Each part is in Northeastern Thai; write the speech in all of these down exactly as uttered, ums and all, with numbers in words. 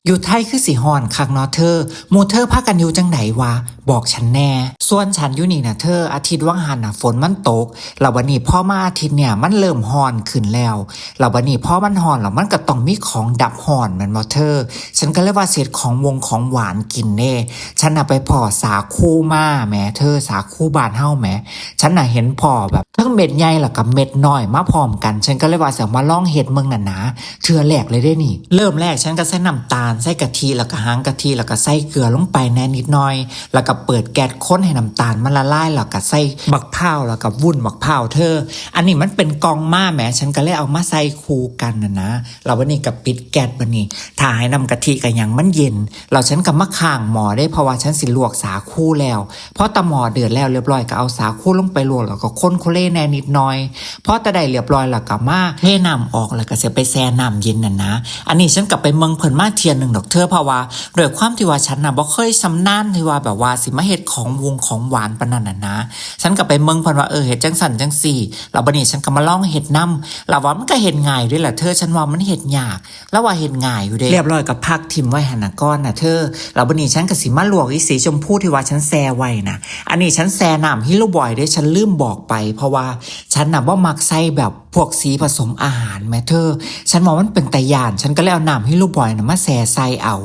อยู่ไทยคือสิฮ้อนคักเนาะเธอ หมู่เธอพากันอยู่จั่งใดวะ บอกฉันแหน่ ส่วนฉันอยู่นี่นะเธอ อาทิตย์หว่างหั้นน่ะฝนมันตก แล้วบัดนี้พอมาอาทิตย์เนี่ยมันเริ่มฮ้อนขึ้นแล้ว แล้วบัดนี้พอมันฮ้อนแล้วมันก็ต้องมีของดับฮ้อนแม่นบ่เธอ ฉันก็เลยว่าสิเฮ็ดของวงของหวานกินเด้ ฉันน่ะไปพ้อสาคูมาแหมเธอ สาคูบ้านเฮาแหม ฉันน่ะเห็นพ้อแบบทั้งเม็ดใหญ่แล้วก็เม็ดน้อยมาพร้อมกัน ฉันก็เลยว่าสิเอามาลองเฮ็ดเบิ่งนั่นนะ เทื่อแรกเลยเด้นี่ เริ่มแรกฉันก็ใส่น้ำตาล ใส่กะทิ แล้วก็หางกะทิ แล้วก็ใส่เกลือลงไปแหน่นิดหน่อย แล้วก็เปิดแก๊สคนให้น้ำตาลมันละลาย แล้วก็ใส่บักพร้าว แล้วก็วุ้นบักพร้าวเธอ อันนี้มันเป็นกล่องมาแหม ฉันก็เลยเอามาใส่คู่กันน่ะนะ แล้วบัดนี้ก็ปิดแก๊สบัดนี้ ถ้าให้น้ำกะทิกับหยังมันเย็น แล้วฉันก็มาข้างหม้อเด้ เพราะว่าฉันสิลวกสาคูแล้ว พอแต่หม้อเดือดแล้วเรียบร้อยก็เอาสาคูลงไปลวก แล้วก็คนโคเลแหน่นิดหน่อย พอแต่ได้เรียบร้อยแล้วก็มาเทน้ำออก แล้วก็สิไปแช่น้ำเย็นนั่นนะ อันนี้ฉันก็ไปเบิ่งเพิ่นมาเทื่อหนึ่งดอกเธอ เพราะว่าด้วยความที่ว่าฉันน่ะบ่เคยชำนาญที่ว่าแบบว่าสิมาเฮ็ดของวงของหวานปานนั้นน่ะนะ ฉันก็ไปเบิ่งเพิ่นว่า เออ เฮ็ดจั่งซั้นจั่งซี้ แล้วบัดนี้ฉันก็มาลองเฮ็ดนำ แล้วว่ามันก็เฮ็ดง่ายอยู่เด้ล่ะเธอ ฉันว่ามันเฮ็ดยาก แล้วว่าเฮ็ดง่ายอยู่เด้ เรียบร้อยก็พักถิ่มไว้หั่นน่ะก่อนน่ะเธอ แล้วบัดนี้ฉันก็สิมาลวกอีสีชมพูที่ว่าฉันแช่ไว้น่ะ อันนี้ฉันแช่น้ำฮิโลบอยเด้ ฉันลืมบอกไป เพราะว่าฉันน่ะบ่มักใส่แบบพวกสีผสมอาหารแหมเธอ ฉันว่ามันเป็นตาย้าน ฉันก็เลยเอาน้ำฮิโลบอยน่ะมาแช่ใส่เอา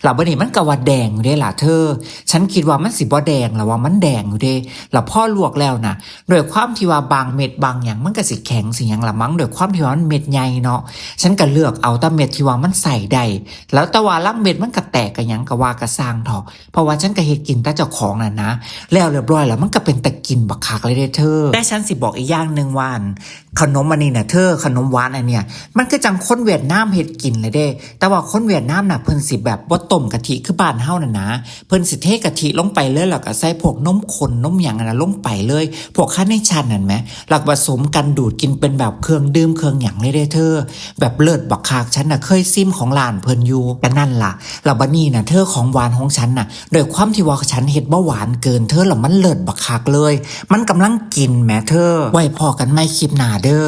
แล้วบัดนี้มันก็ว่าแดงอยู่เด้ล่ะเธอ ฉันคิดว่ามันสิบ่แดง แล้วว่ามันแดงอยู่เด้ แล้วพอลวกแล้วน่ะ ด้วยความที่ว่าบางเม็ดบางหยังมันก็สิแข็งสิหยังละมั้ง ด้วยความที่ว่ามันเม็ดใหญ่เนาะ ฉันก็เลือกเอาแต่เม็ดที่ว่ามันใส่ได้ แล้วแต่ว่าลางเม็ดมันก็แตกก็หยังก็ว่าก็ซ่างเถาะ เพราะว่าฉันก็เฮ็ดกินแต่เจ้าของน่ะนะ แล้วเรียบร้อยแล้วมันก็เป็นตากินบักคักเลยเด้เธอ แต่ฉันสิบอกอีกอย่างหนึ่งว่า ขนมอันนี้น่ะเธอ ขนมหวานอันเนี้ย มันคือจั่งคนเวียดนามเฮ็ดกินเลยเด้ แต่ว่าคนเวียดนามน่ะเพิ่นสิแบบบ่ต้มกะทิคือบ้านเฮาน่ะนะ เพิ่นสิเทกะทิลงไปเลย แล้วก็ใส่พวกนมข้นนมหยังอะนะลงไปเลย พวกคาร์เนชันนั่นแหม แล้วก็ผสมกันดูดกินเป็นแบบเครื่องดื่มเครื่องหยังเลยเด้เธอ แบบเลิศบักคัก ฉันน่ะเคยซิมของร้านเพิ่นอยู่ ก็นั่นล่ะ แล้วบัดนี้น่ะเธอ ของหวานของฉันน่ะ ด้วยความที่ว่าฉันเฮ็ดบ่หวานเกินเธอ แล้วมันเลิศบักคักเลย มันกำลังกินแหมเธอ ไว้พ้อกันใหม่คลิปหน้าเด้อ